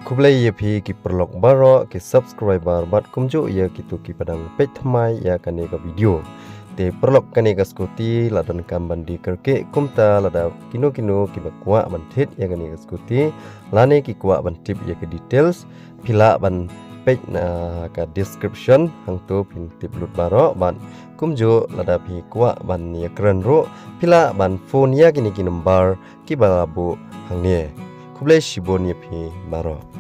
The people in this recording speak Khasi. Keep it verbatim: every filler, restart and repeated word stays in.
Khublei ïa phi ki paralok baroh, ki subscriber bad kumjuh ïa kito kiba dang peit thymmai ïa kane ka video. Te paralok, kane ka scooty la donkam ban die kyrkieh, kumta lada kino kino kiba kwah ban thied ïa kane ka scooty lane ki kwah ban tip ïa ka details, phi lah ban peit na ka description, hangto phin tip lut baroh. Bad kumjuh lada phi kwah ban ïakren ruh, phi lah ban phone ïa kine ki number kiba la buh hangne. Khublei shibun ïa phi baroh.